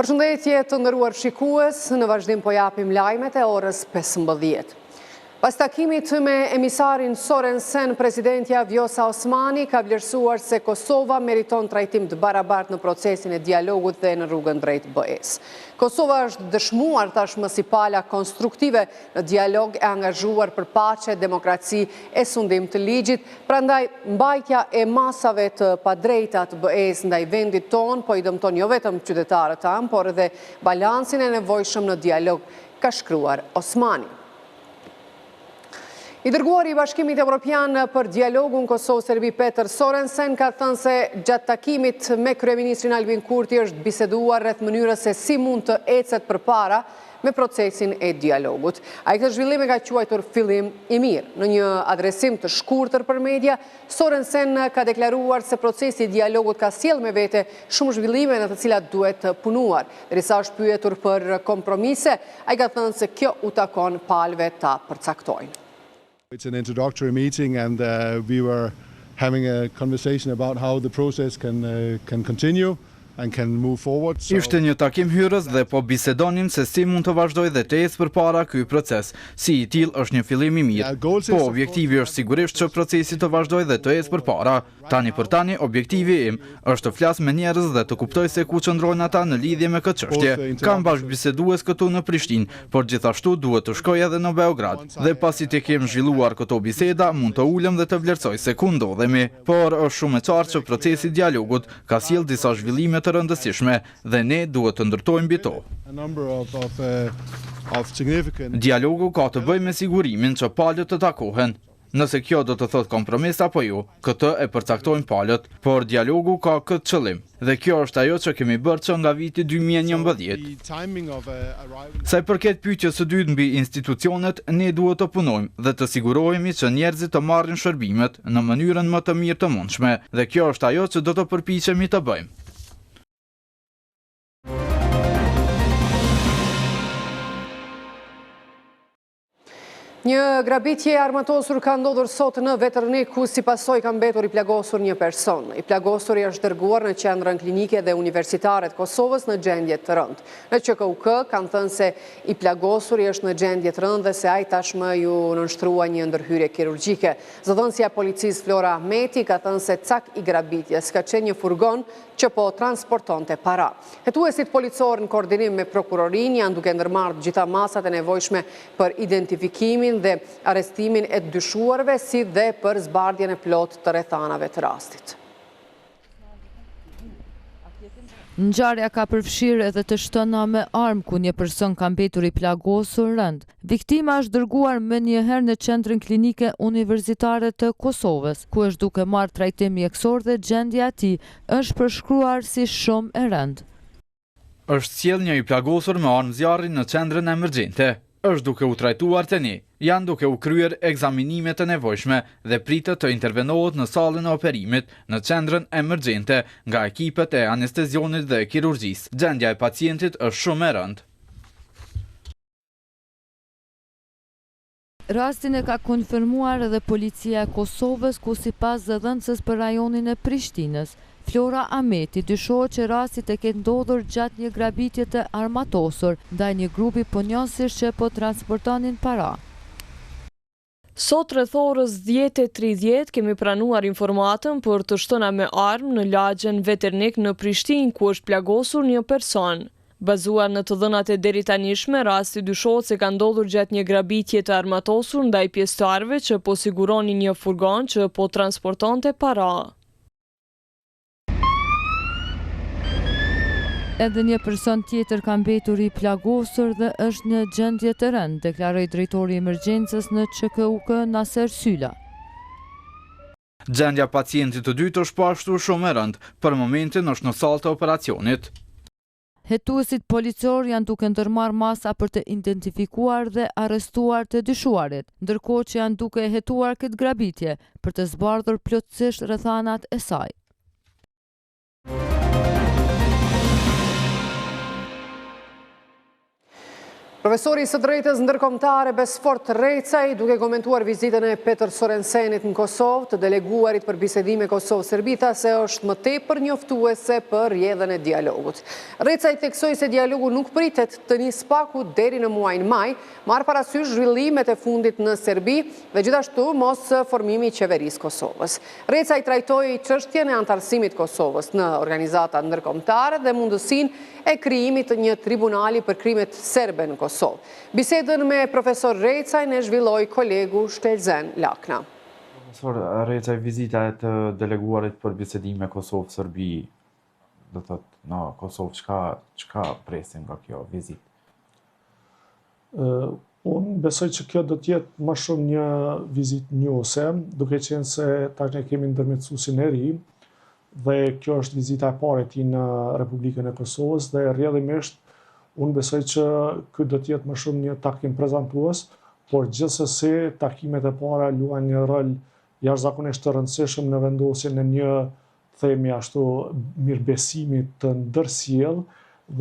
Përshëndetje të nderuar shikues, në vazhdim po japim lajmet e orës 15. Pas takimit me emisarin Sorensen, presidentja Vjosa Osmani ka vlerësuar se Kosova meriton trajtim të barabartë në procesin e dialogut dhe në rrugën drejt BE-së. Kosova është dëshmuar tashmë si pala konstruktive në dialog e angazhuar për paqe, demokraci e sundim të ligjit, prandaj mbajtja e masave të padrejta të BE-së ndaj vendit tonë po i dëmton jo vetëm qytetarët tanë, por edhe balancin e nevojshëm në dialog, ka shkruar Osmani. I dërguari i Bashkimit Evropian për dialogun Kosovë-Serbi Peter Sorensen ka thënë se gjatë takimit me kryeministrin Albin Kurti është biseduar rreth mënyrës se si mund të ecet përpara me procesin e dialogut. Ai këtë zhvillim e ka quajtur fillim i mirë. Në një adresim të shkurtër për media, Sorensen ka deklaruar se procesi i dialogut ka sjellë me vete shumë zhvillime në të cilat duhet punuar. Derisa është pyetur për kompromise, ai ka thënë se kjo u takon palëve ta përcaktojnë. It's an introductory meeting and we were having a conversation about how the process can can continue and can move forward. So Ishte një takim hyrës dhe po bisedonim se si mund të vazhdojë dhe të ecë përpara ky proces. Si i tillë është një fillim i mirë. Po objektivi është sigurisht që procesi të vazhdojë dhe të ecë përpara. Tani për tani, objektivi im është të flas me njerëz dhe të kuptoj se ku qëndrojnë ata në lidhje me këtë çështje. Kam bashkëbisedues këtu në Prishtinë, por gjithashtu duhet të shkoj edhe në Beograd. Dhe pasi të kem zhvilluar këto biseda, mund të ulem dhe të vlerësoj se ku ndodhemi. Por është shumë e qartë që procesi i dialogut ka sjellë disa zhvillime të rëndësishme dhe ne duhet të ndërtojmë mbi to. Dialogu ka të bëjë me sigurimin që palët të takohen. Nëse kjo do të thotë kompromis apo jo, këtë e përcaktojnë palët, por dialogu ka këtë qëllim, dhe kjo është ajo që kemi bërë që nga viti 2011. Sa i përket pyetjes së dytë mbi institucionet, ne duhet të punojmë dhe të sigurohemi që njerëzit të marrin shërbimet në mënyrën më të mirë të mundshme, dhe kjo është ajo që do të përpiqemi të bëjmë. Një grabitje e armatosur ka ndodhur sot në Veternik, ku si pasojë ka mbetur i plagosur një person. I plagosuri është dërguar në qendrën klinike dhe universitare të Kosovës në gjendje të rëndë. Në QKUK kanë thënë se i plagosuri është në gjendje të rëndë dhe se ai tashmë iu nënshtrua një ndërhyrje kirurgjike. Zëdhënësja e policisë Flora Ahmeti ka thënë se cak i grabitjes ka qenë një furgon që po transportonte para. Hetuesit policorë në koordinim me prokurorinë janë duke ndërmarrë të gjitha masat e nevojshme për identifikimin dhe arrestimin e të dyshuarve si dhe për zbardhjen e plotë të rrethanave të rastit. Ngjarja ka përfshirë edhe të shtëna me armë ku një person ka mbetur i plagosur rëndë. Viktima është dërguar menjëherë në Qendrën Klinike Universitare të Kosovës, ku është duke marrë trajtim mjekësor dhe gjendja e tij është përshkruar si shumë e rëndë. Është sjellë një i plagosur me armë zjarri në qendrën emergjente. Është duke u trajtuar te ne. Janë duke u kryer ekzaminimet e nevojshme dhe pritet të intervenohet në sallën e operimit në qendrën emergjente nga ekipet e anestezionit dhe kirurgjisë. Gjendja e pacientit është shumë e rëndë. Rastin e ka konfirmuar edhe Policia e Kosovës, ku sipas zëdhënëses për rajonin e Prishtinës, Flora Ahmeti, dyshohet që rasti të ketë ndodhur gjatë një grabitje të armatosur ndaj një grupi punonjësish që po transportonin para. Sot rreth orës 10:30 kemi pranuar informatën për të shtëna me armë në lagjen Veternik në Prishtinë ku është plagosur një person. Bazuar në të dhënat e deritanishme, rasti dyshohet se ka ndodhur gjatë një grabitje të armatosur ndaj pjesëtarëve që po siguronin një furgon që po transportonte para. Edhe një person tjetër ka mbetur i plagosur dhe është në gjendje të rëndë, deklaroi drejtori i emergjencës në QKUK, Naser Syla. Gjendja e pacientit të dytë është po ashtu shumë e rëndë, për momentin është në sallë të operacionit. Hetuesit policorë janë duke ndërmarrë masa për të identifikuar dhe arrestuar të dyshuarit, ndërkohë që janë duke e hetuar këtë grabitje, për të zbardhur plotësisht rrethanat e saj. Profesori i së drejtës ndërkombëtare Besfort Rrecaj, duke komentuar vizitën e Peter Sorensenit në Kosovë, të deleguarit për bisedime Kosovë-Serbi, tha se është më tepër njoftuese për rrjedhën e dialogut. Rrecaj theksoi se dialogu nuk pritet të nisë së paku deri në muajin maj, marrë parasysh zhvillimet e fundit në Serbi dhe gjithashtu mosformimi i qeverisë së Kosovës. Rrecaj trajtoi çështjen e anëtarësimit të Kosovës në organizata ndërkombëtare dhe mundësinë e krijimit të një tribunali për krimet serbe në Kosovë. Bisedën me profesor Rrecajn e zhvilloi kolegu Shkelzen Lakna. Profesor Rrecaj, vizita e të deleguarit për bisedime Kosovë-Serbi, do të thotë në Kosovë, çka çka presim nga kjo vizitë? Unë besoj që kjo do të jetë më shumë një vizitë njohëse, duke qenë se tash ne kemi ndërmjetësuesin e ri dhe kjo është vizita e parë e tij në Republikën e Kosovës dhe rrjedhimisht unë besoj që ky do të jetë më shumë një takim prezantues, por gjithsesi takimet e para luajnë një rol jashtëzakonisht të rëndësishëm në vendosjen e një themi ashtu, mirëbesimi të ndërsjellë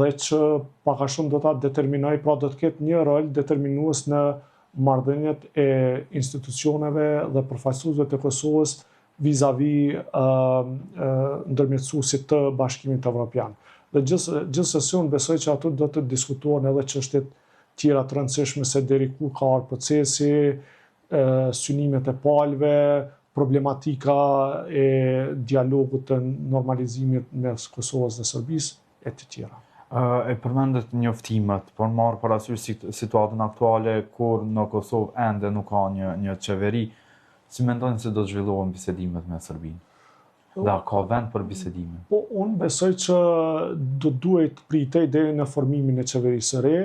dhe që pak a shumë do ta determinojë, pra do të ketë një rol determinues në marrëdhëniet e institucioneve dhe përfaqësuesve të Kosovës vizavi ndërmjetësuesit të Bashkimit Evropian. Dhe gjithsesi unë besoj që aty do të diskutohen edhe çështjet tjera të rëndësishme se deri ku ka ardhur procesi, synimet e palëve, problematika e dialogut të normalizimit mes Kosovës dhe Serbisë e të tjera. E përmendët njoftimet, por marrë parasysh situatën aktuale kur në Kosovë ende nuk ka një një qeveri, si mendoni se do të zhvillohen bisedimet me Serbinë? Dhe a ka vend për bisedime? Po, unë besoj që do duhej të pritej deri në formimin e qeverisë së re,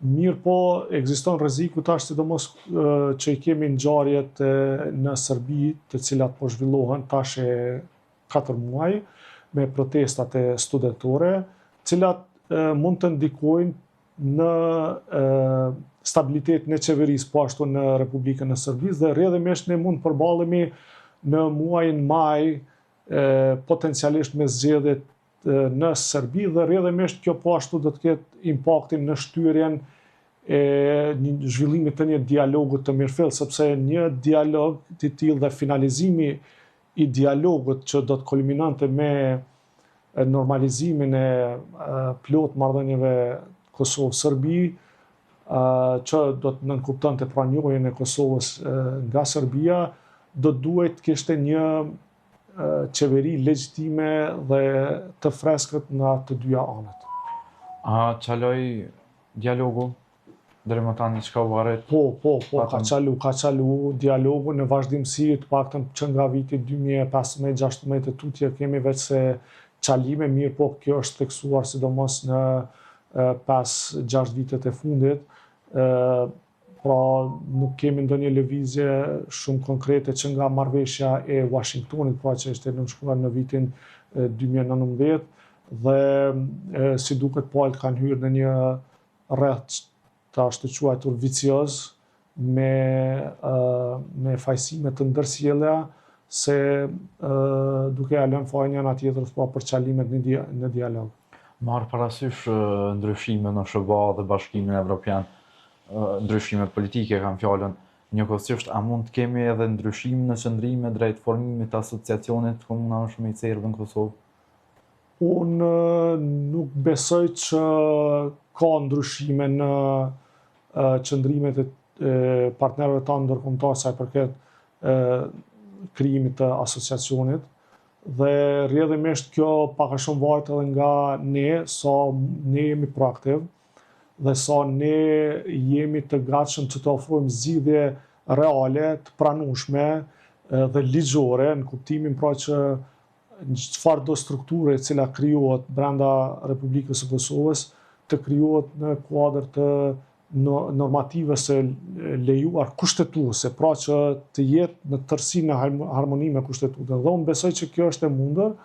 mirëpo ekziston rreziku tash sidomos që i kemi ngjarjet në Serbi, të cilat po zhvillohen tash e 4 muaj me protestat e studentore, të cilat mund të ndikojnë në stabilitetin e qeverisë po ashtu në Republikën e Serbisë dhe rrjedhimisht ne mund të përballemi në muajin maj potencialisht me zgjedhjet në Serbi dhe rrjedhimisht kjo po ashtu do të ketë impaktin në shtyrjen e një zhvillimit të një dialogu të mirëfilltë, sepse një dialog i tillë dhe finalizimi i dialogut që do të kulminonte me normalizimin e plotë marrëdhënieve Kosovë-Serbi, që do të nënkuptonte pra njohjen e Kosovës nga Serbia, do të duhej të kishte një qeveri legjitime dhe të freskët nga të dyja anët. A çaloi dialogu? Deri më tani çka u arrit? Po, po, po, ka çalu, ka çalu dialogu në vazhdimësi, të paktën që nga viti 2015-16 e tutje kemi veçse çalime, mirëpo kjo është theksuar sidomos në 5-6 vitet e fundit, pra nuk kemi ndonjë lëvizje shumë konkrete që nga marrëveshja e Washingtonit, pra që ishte nënshkruar në vitin 2019, dhe si duket palët kanë hyrë në një rreth të ashtuquajtur vicioz me me fajësime të ndërsjella se duke ia lënë fajin njëra tjetrës pra për çalimet në dia, në dialog. Marrë parasysh ndryshime në SHBA dhe Bashkimin Evropian, ndryshime politike kam fjalën, njëkohësisht a mund të kemi edhe ndryshime në qëndrime drejt formimit të asociacionit të komunave me shumicë serbe në Kosovë? Unë nuk besoj që ka ndryshime në qëndrimet e partnerëve tanë ndërkombëtarë sa i përket krijimit të asociacionit dhe rrjedhimisht kjo pak a shumë varet edhe nga ne, sa ne jemi proaktiv dhe sa ne jemi të gatshëm që të ofrojmë zgjidhje reale, të pranueshme dhe ligjore, në kuptimin pra që çfarëdo strukture e cila krijohet brenda Republikës së Kosovës, të krijohet në kuadër të normativës së lejuar kushtetuese, pra që të jetë në tërësi në harmoni me kushtetutën. Dhe unë besoj që kjo është e mundur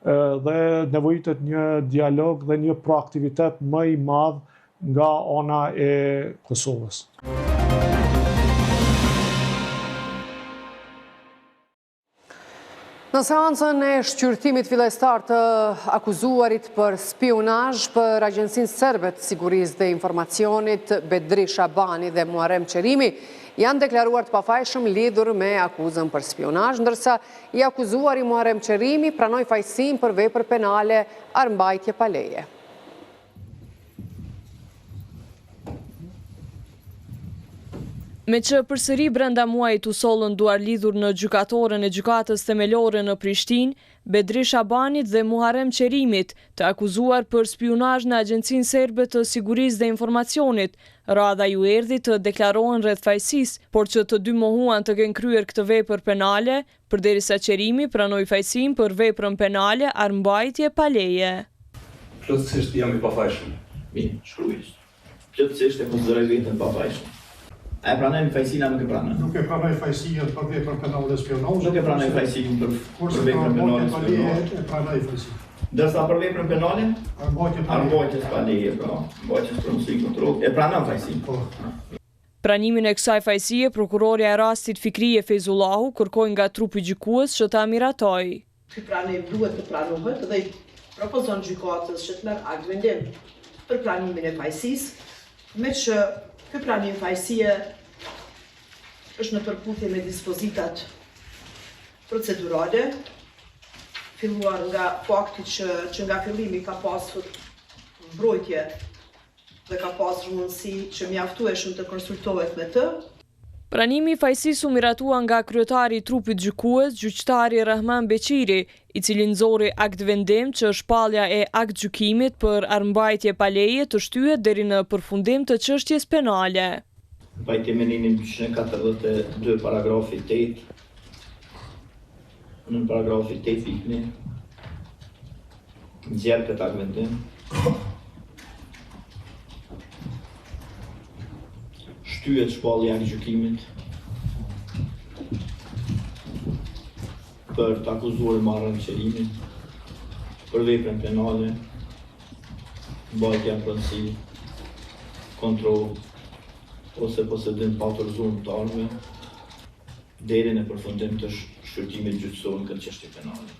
dhe nevojitet një dialog dhe një proaktivitet më i madh nga ana e Kosovës. Në seancën e shqyrtimit fillestar të akuzuarit për spiunazh për Agjencinë Serbe të Sigurisë dhe Informacionit, Bedri Shabani dhe Muharrem Qerimi janë deklaruar të pafajshëm lidhur me akuzën për spiunazh, ndërsa i akuzuari Muharrem Qerimi pranoi fajësinë për vepër penale armëmbajtje pa leje. Meqë përsëri brenda muajit u sollën duarlidhur në gjykatoren e Gjykatës Themelore në Prishtinë, Bedri Shabanit dhe Muharrem Qerimit, të akuzuar për spiunazh në Agjencinë Serbe të Sigurisë dhe Informacionit, radha ju erdhi të deklarohen rreth fajësisë, por që të dy mohuan të kenë kryer këtë vepër penale, Përderisa Qerimi pranoi fajësinë për veprën penale armëmbajtje pa leje. Plotësisht jam i pafajshëm. Mirë, shkruaj. Plotësisht e konsideroj veten të pafajshëm. A e pranon fajësinë a nuk e pranon? Nuk e pranoj fajësinë për veprën penale spiunazh. Nuk e pranoj fajësinë për për veprën penale spiunazh. E pranoj fajësinë. Ndërsa për veprën penale? Armëmbajtje pa leje. Armëmbajtjes pa leje, pra, mbajtjes pronësi kontroll, e pranon fajësinë. Po. Pranimin e kësaj fajësie, prokurorja e rastit Fikrije Fejzullahu kërkoi nga trupi gjykues që ta miratojë. Ky pranim duhet të pranohet dhe i propozon gjykatës që të merr aktvendim për pranimin e fajësisë, meqë ky pranim fajësie është në përputhje me dispozitat procedurale, filluar nga fakti që që nga fillimi ka pasur mbrojtje dhe ka pasur mundësi që mjaftueshëm të konsultohet me të. Pranimi i fajësisë u miratua nga kryetari i trupit gjykues, gjyqtari Rrahman Beqiri, i cili nxori aktvendim që shpallja e aktgjykimit për armëmbajtje pa leje të shtyhet deri në përfundim të çështjes penale. Në pajtim me nenin 242 paragrafi 8, Nën paragrafi 8.1 nxjerr këtë aktvendim. Shtyhet shpallja e aktgjykimit për të akuzuarin Muharrem Qerimin për veprën penale mbajtja në pronësi, kontroll ose posedim pa autorizim të armëve deri në përfundim të shqyrtimit gjyqësor në këtë çështje penale.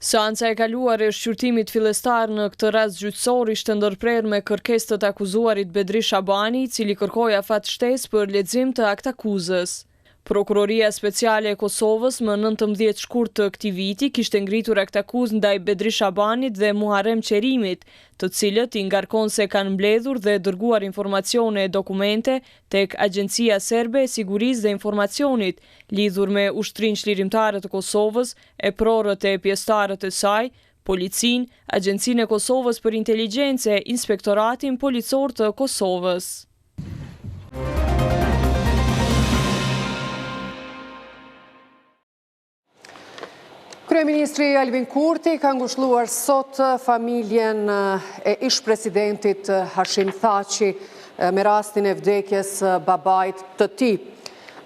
Seanca e kaluar e shqyrtimit fillestar në këtë rast gjyqësor ishte ndërprerë me kërkesë të të akuzuarit Bedri Shabani, i cili kërkoi afat shtesë për lexim të aktakuzës. Prokuroria Speciale e Kosovës më 19 shkurt të këtij viti kishte ngritur aktakuzë ndaj Bedri Shabanit dhe Muharrem Qerimit, të cilët i ngarkon se kanë mbledhur dhe dërguar informacione e dokumente tek Agjencia Serbe e Sigurisë dhe Informacionit, lidhur me Ushtrinë Çlirimtare të Kosovës, eprorët e pjesëtarët e saj, Policinë, Agjencinë e Kosovës për Inteligjencë e Inspektoratin Policor të Kosovës. Kryeministri Albin Kurti ka ngushëlluar sot familjen e ish-presidentit Hashim Thaçi me rastin e vdekjes së babait të tij.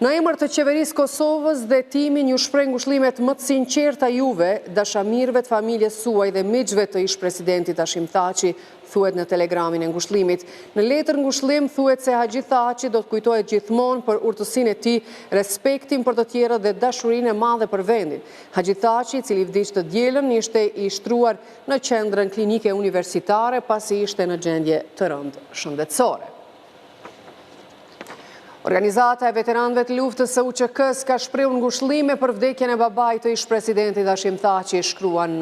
Në emër të qeverisë Kosovës dhe timin ju shpreh ngushëllimet më të sinqerta juve, dashamirëve të familjes suaj dhe miqve të ish-presidentit Hashim Thaçi, thuhet në telegramin e ngushëllimit. Në letër ngushëllim thuhet se Haxhi Thaçi do të kujtohet gjithmonë për urtësinë e tij, respektin për të tjerët dhe dashurinë e madhe për vendin. Haxhi Thaçi, i cili vdiq të dielën, ishte i shtruar në Qendrën Klinike Universitare pasi ishte në gjendje të rëndë shëndetësore. Organizata e Veteranëve të Luftës së UÇK-së ka shprehur ngushëllime për vdekjen e babait të ish-presidentit Hashim Thaçi, shkruan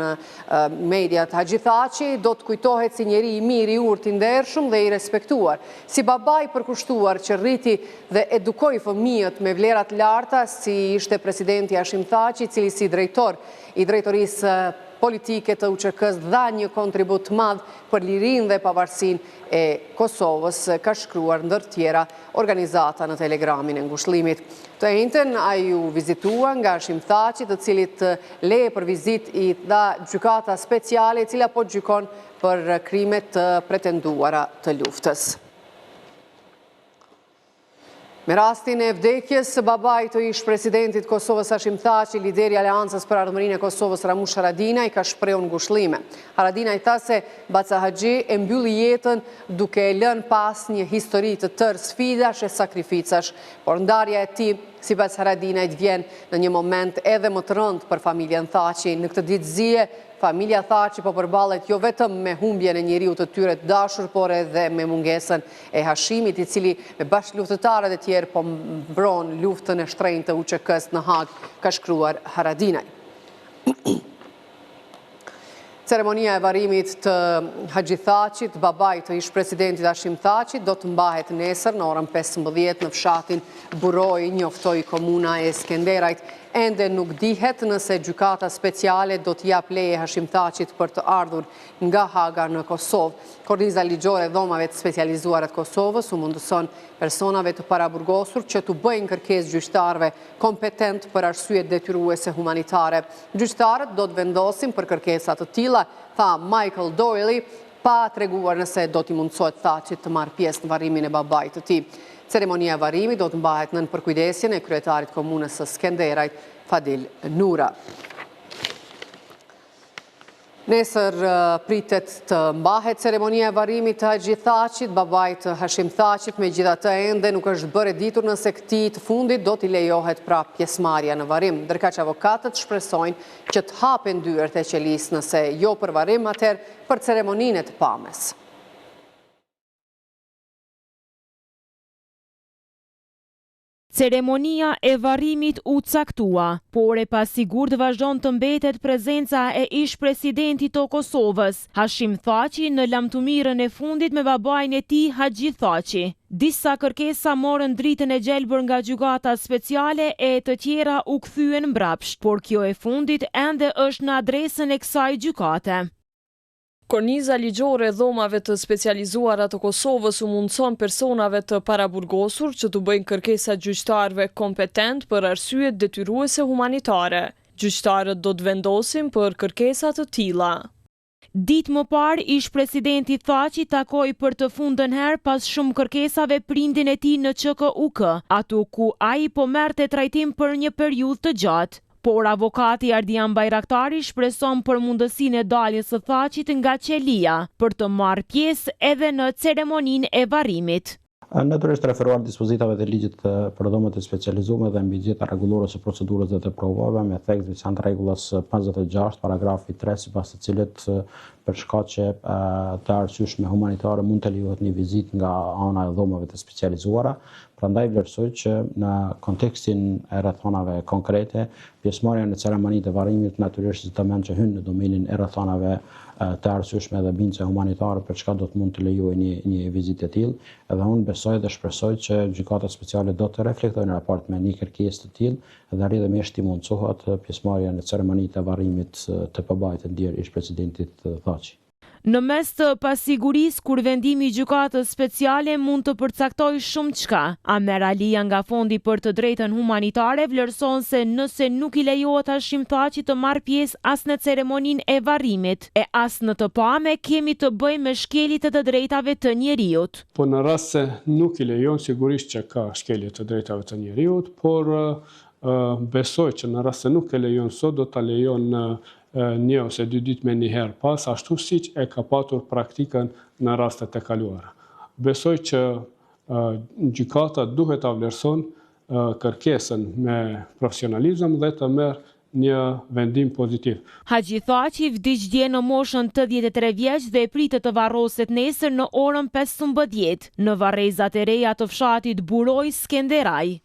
mediat. Haxhi Thaçi do të kujtohet si njeri i mirë, i urtë, i ndershëm dhe i respektuar. Si baba i përkushtuar që rriti dhe edukoi fëmijët me vlera të larta, si ishte presidenti Hashim Thaçi, i cili si drejtor i drejtorisë politike të UÇK-së dha një kontribut të madh për lirinë dhe pavarësinë e Kosovës, ka shkruar ndër tjera organizata në telegramin e ngushëllimit. Të enjten, ai u vizitua nga Hashim Thaçi, të cilit leje për vizitë i dha gjykata speciale, e cila po gjykon për krime të pretenduara të luftës. Me rastin e vdekjes së babait të ish-presidentit të Kosovës Hashim Thaçi, lideri i Aleancës për Ardhmërinë e Kosovës Ramush Haradinaj ka shprehur ngushëllime. Haradinaj tha se Baca Haxhi e mbylli jetën duke e lënë pas një histori të tërë sfidash e sakrificash, por ndarja e tij Sipas Haradinajt vjen në një moment edhe më të rëndë për familjen Thaçi. Në këtë ditë zie, familja Thaçi po përballet jo vetëm me humbjen e njeriut të tyre të dashur, por edhe me mungesën e Hashimit, i cili me bashkëluftëtarët e tjerë po mbron luftën e shtrenjtë të UÇK-së në Hagë, ka shkruar Haradinaj. Ceremonia e varrimit të Haxhi Thaçit, babait të ish-presidentit Hashim Thaçit, do të mbahet nesër në orën 15 në fshatin Burojë, njoftoi komuna e Skenderajt. Ende nuk dihet nëse gjykata speciale do t'i japë leje Hashim Thaçit për të ardhur nga Haga në Kosovë. Korniza ligjore e dhomave të specializuara të Kosovës u mundëson personave të paraburgosur që t'u bëjnë kërkesë gjyqtarëve kompetentë për arsye detyruese humanitare. Gjyqtarët do të vendosin për kërkesa të tilla, tha Michael Doyle, pa treguar nëse do t'i mundësohet Thaçit të marrë pjesë në varrimin e babait të tij. Ceremonia e varrimit do të mbahet nën përkujdesjen e kryetarit të komunës së Skenderajt, Fadil Nura. Nesër pritet të mbahet ceremonia e varrimit të Haxhi Thaçit, babait të Hashim Thaçit, megjithatë ende nuk është bërë e ditur nëse këtij të fundit do t'i lejohet pra pjesëmarrja në varrim. Ndërkaq avokatët shpresojnë që të hapen dyert e qelisë nëse jo për varrim, atëherë për ceremoninë e të pames. Ceremonia e varrimit u caktua, por e pasigurt vazhdon të mbetet prezenca e ish-presidentit të Kosovës, Hashim Thaçi në lamtumirën e fundit me babain e tij Haxhi Thaçi. Disa kërkesa morën dritën e gjelbër nga Gjykata Speciale e të tjera u kthyen mbrapsht, por kjo e fundit ende është në adresën e kësaj gjykate. Korniza ligjore e Dhomave të Specializuara të Kosovës u mundëson personave të paraburgosur që t'u bëjnë kërkesa gjyqtarëve kompetentë për arsye detyruese humanitare. Gjyqtarët do të vendosin për kërkesa të tilla. Ditë më parë, ish-presidenti Thaçi takoi për të fundën herë pas shumë kërkesave prindin e tij në QKUK, aty ku ai po merrte trajtim për një periudhë të gjatë. Por avokati Ardian Bajraktari shpreson për mundësinë e daljes së Thaçit nga qelia për të marrë pjesë edhe në ceremoninë e varrimit. Natyrisht referuar dispozitave të ligjit për dhomat e specializume dhe mbi të gjitha rregullores së procedurës dhe të provave, me theks të veçantë rregullës 56 paragrafi 3 sipas të cilit për shkaqe të arsyeshme humanitare mund të lejohet një vizitë nga ana e dhomave të specializuara, Prandaj vlerësoj që në kontekstin e rrethanave konkrete, pjesëmarrja në ceremoni të varrimit natyrisht s'do mend që hyn në domenin e rrethanave të arsyeshme dhe bindëse humanitare për çka do të mund të lejohej një një vizitë e tillë, edhe unë besoj dhe shpresoj që gjykatat speciale do të reflektojnë në raport me një kërkesë të tillë dhe rrjedhimisht t'i mundësohet pjesëmarrja në ceremoni të varrimit të babait të ndjerë ish-presidentit Thaçi. Në mes të pasigurisë kur vendimi i Gjykatës Speciale mund të përcaktojë shumëçka, Amer Alija nga Fondi për të Drejtën Humanitare vlerëson se nëse nuk i lejohet Hashim Thaçit të marrë pjesë as në ceremoninë e varrimit, e as në të pame, kemi të bëjmë me shkelje të të drejtave të njeriut. Po në rast se nuk i lejon, sigurisht që ka shkelje të drejtave të njeriut, por besoj që në rast se nuk e lejon sot, do ta lejon në një ose dy ditë menjëherë pas, ashtu siç e ka patur praktikën në rastet e kaluara. Besoj që gjykata duhet ta vlerëson kërkesën me profesionalizëm dhe të merr një vendim pozitiv. Haxhi Thaçi vdiq dje në moshën 83 vjeç dhe pritet të varroset nesër në orën 15, në varrezat e reja të fshatit Burojë, Skenderaj.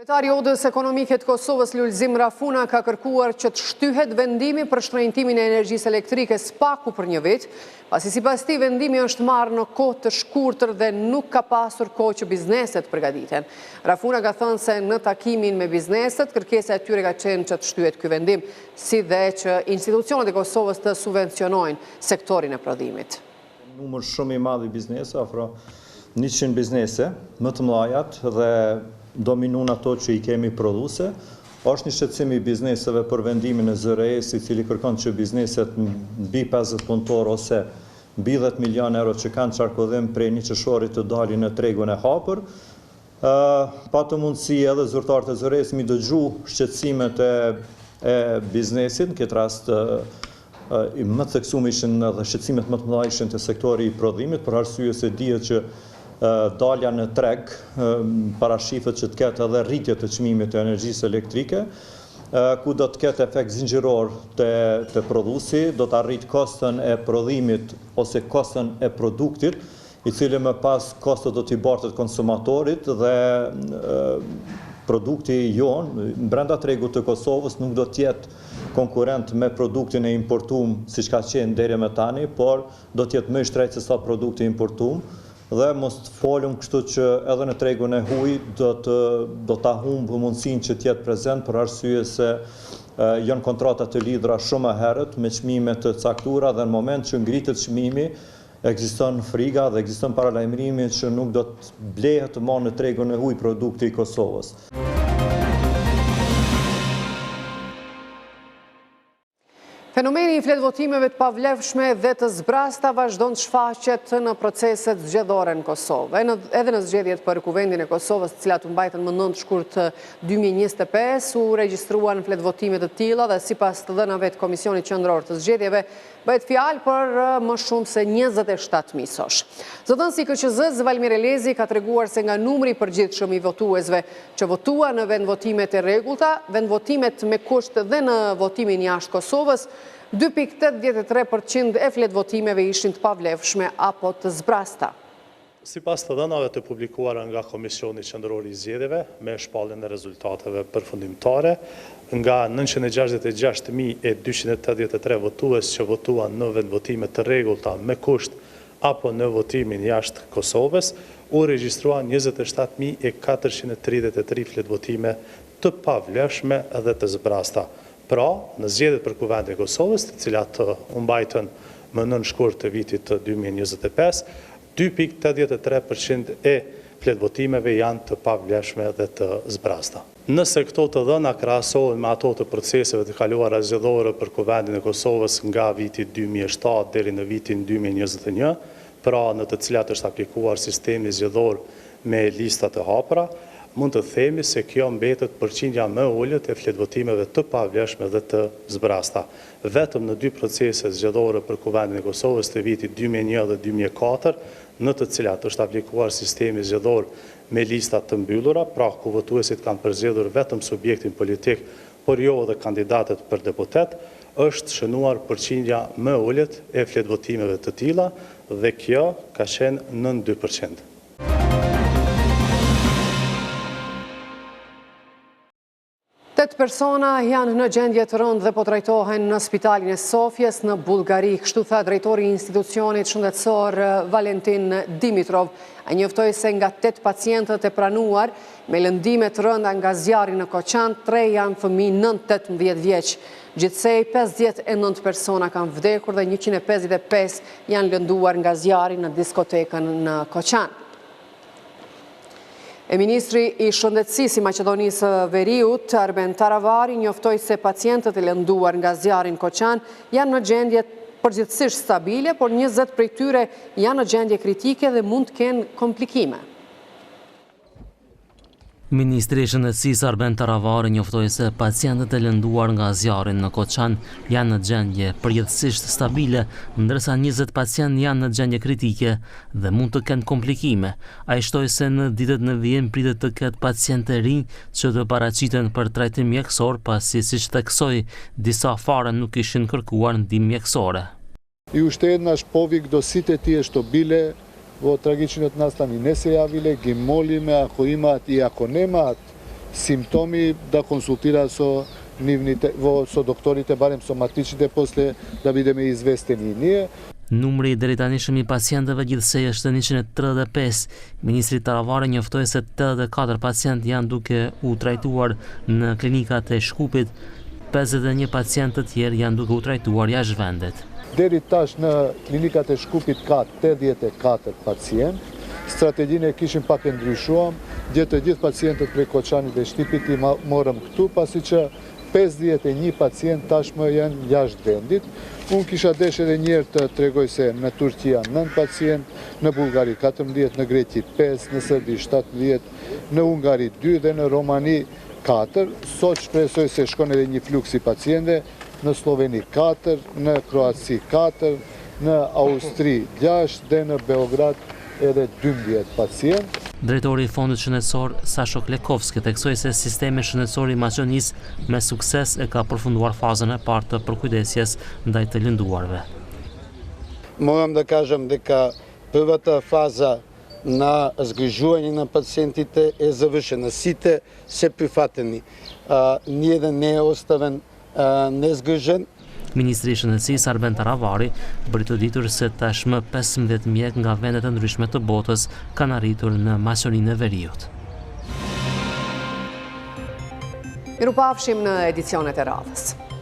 Kryetari i Odës Ekonomike të Kosovës, Lulzim Rafuna, ka kërkuar që të shtyhet vendimi për shtrenjtimin e energjisë elektrike së paku për një vit, pasi sipas tij vendimi është marrë në kohë të shkurtër dhe nuk ka pasur kohë që bizneset të përgatiten. Rafuna ka thënë se në takimin me bizneset, kërkesa e tyre ka qenë që të shtyhet ky vendim, si dhe që institucionet e Kosovës të subvencionojnë sektorin e prodhimit. Numër shumë i madh i bizneseve, afro 100 biznese, më të mëdhajat dhe dominun ato që i kemi prodhuese. Është një shqetësim i bizneseve për vendimin e ZRrE-së, i cili kërkon që bizneset mbi 50 punëtorë ose mbi 10 milion euro që kanë qarkullim prej një qershorit të dalin në tregun e hapur. Patëm mundësi edhe zyrtarët e ZRrE-së m'i dëgju shqetësimet e e biznesit, në këtë rast. Më të theksuar ishin dhe shqetësimet më të mëdha ishin te sektori i prodhimit, për arsye se dihet që dalja në treg parashifet që të ketë edhe rritje të çmimit të energjisë elektrike, ku do të ketë efekt zinxhiror te te prodhuesi, do ta rritë koston e prodhimit ose koston e produktit, i cili më pas kosto do t'i bartet konsumatorit dhe produkti jonë brenda tregut të Kosovës nuk do të jetë konkurrent me produktin e importum siç ka qenë deri më tani, por do të jetë më i shtrenjtë se sa produkti i importum dhe mos të folëm kështu që edhe në tregun e huaj do të do ta humbë mundësinë që të jetë prezent për arsye se janë kontrata të lidhura shumë më herët me çmime të caktuara dhe në moment që ngritet çmimi Ekziston friga dhe ekziston paralajmërimi që nuk do të blehet më në tregun e huaj produkti i Kosovës. Fenomeni i fletëvotimeve të pavlefshme dhe të zbrazta vazhdon të shfaqet në proceset zgjedhore në Kosovë. Edhe në zgjedhjet për Kuvendin e Kosovës, të cilat u mbajtën më 9 shkurt 2025, u regjistruan fletëvotime të tilla dhe sipas të dhënave të Komisionit Qendror të Zgjedhjeve, Bëhet fjalë për më shumë se 27.000 sosh. Zëdhënësi i KQZ-së, Valmir Elezi, ka treguar se nga numri i përgjithshëm i votuesve që votuan në vendvotimet e rregullta, vendvotimet me kusht dhe në votimin jashtë Kosovës, 2.83% e fletëvotimeve ishin të pavlefshme apo të zbrazta. Sipas të dhënave të publikuara nga Komisioni Qendror i Zgjedhjeve, me shpalljen e rezultateve përfundimtare, nga 966.283 votues që votuan në vendvotime të rregullta me kusht apo në votimin jashtë Kosovës, u regjistruan 27.433 fletëvotime të pavlefshme dhe të zbrazta. Pra, në zgjedhjet për Kuvendin e Kosovës, të cilat u mbajtën më 9 shkurt të vitit 2025, 2.83% e fletëvotimeve janë të pavlefshme dhe të zbrazta. Nëse këto të dhëna krahasohen me ato të proceseve të kaluara zgjedhore për Kuvendin e Kosovës nga viti 2007 deri në vitin 2021, pra në të cilat është aplikuar sistemi zgjedhor me lista të hapura, mund të themi se kjo mbetet përqindja më e ulët e fletëvotimeve të pavlefshme dhe të zbrazta. Vetëm në dy procese zgjedhore për Kuvendin e Kosovës të vitit 2001 dhe 2004, në të cilat është aplikuar sistemi zgjedhor me lista të mbyllura, pra ku votuesit kanë përzgjedhur vetëm subjektin politik, por jo edhe kandidatët për deputet, është shënuar përqindja më e ulët e fletëvotimeve të tilla dhe kjo ka qenë nën 2%. Tetë persona janë në gjendje të rëndë dhe po trajtohen në spitalin e Sofjes në Bullgari. Kështu tha drejtori i institucionit shëndetësor Valentin Dimitrov. Ai njoftoi se nga 8 pacientët e pranuar me lëndime të rënda nga zjarri në Koçan, 3 janë fëmijë nën 18 vjeç. Gjithsej 59 persona kanë vdekur dhe 155 janë lënduar nga zjarri në diskotekën në Koçan. E ministri i Shëndetësisë i Maqedonisë së Veriut, Arben Taravari, njoftoi se pacientët e lënduar nga zjarri në Koçan janë në gjendje përgjithësisht stabile, por 20 prej tyre janë në gjendje kritike dhe mund të kenë komplikime. Ministri i Shëndetësisë Arben Taravari njoftoi se pacientët e lënduar nga zjarri në Koçan janë në gjendje përgjithësisht stabile, ndërsa 20 pacientë janë në gjendje kritike dhe mund të kenë komplikime. Ai shtoi se në ditët në vijim pritet të ketë pacientë të rinj që të paraqiten për trajtim mjekësor, pasi siç theksoi, disa fare nuk kishin kërkuar ndihmë mjekësore. И уште еднаш повик до сите тие што биле во трагичниот настан и не се јавиле, ги молиме ако имаат и ако немаат симптоми да консултираат со нивните во со докторите, барем со матичните после да бидеме известени и ние. Numri i deritanishëm i pacientëve gjithsej është 135. Ministri Taravari njoftoi se 84 pacientë janë duke u trajtuar në klinikat e Shkupit, 51 pacientë të tjerë janë duke u trajtuar jashtë vendit. Deri tash në klinikat e Shkupit ka 84 pacientë. Strategjinë e kishim pak e ndryshuam, dje të gjithë pacientët prej Koçanit dhe Shtipit i morëm këtu, pasi që 51 pacientë tashmë janë jashtë vendit. Unë kisha desh edhe njëherë të tregoj se në Turqi janë 9 pacientë, në Bullgari 14, në Greqi 5, në Serbi 17, në Hungari 2 dhe në Romani 4. Sot shpresoj se shkon edhe një fluks i pacientëve. në Slloveni 4, në Kroaci 4, në Austri 6 dhe në Beograd edhe 12 pacientë. Drejtori i Fondit Shëndetësor, Sasho Klekovski, theksoi se sistemi shëndetësor i Maqedonisë me sukses e ka përfunduar fazën e parë të përkujdesjes ndaj të lënduarve. Moram da kažem deka prvata faza na zgrižување на пациентите е завршена. Сите се прифатени. Ниеден не е оставен незгрижен. Ministri i Shëndetësisë, Arben Taravari, bëri të ditur se tashmë 15 mjekë nga vende të ndryshme të botës kanë arritur në Maqedoninë e Veriut. Mirupafshim në edicionet e radhës.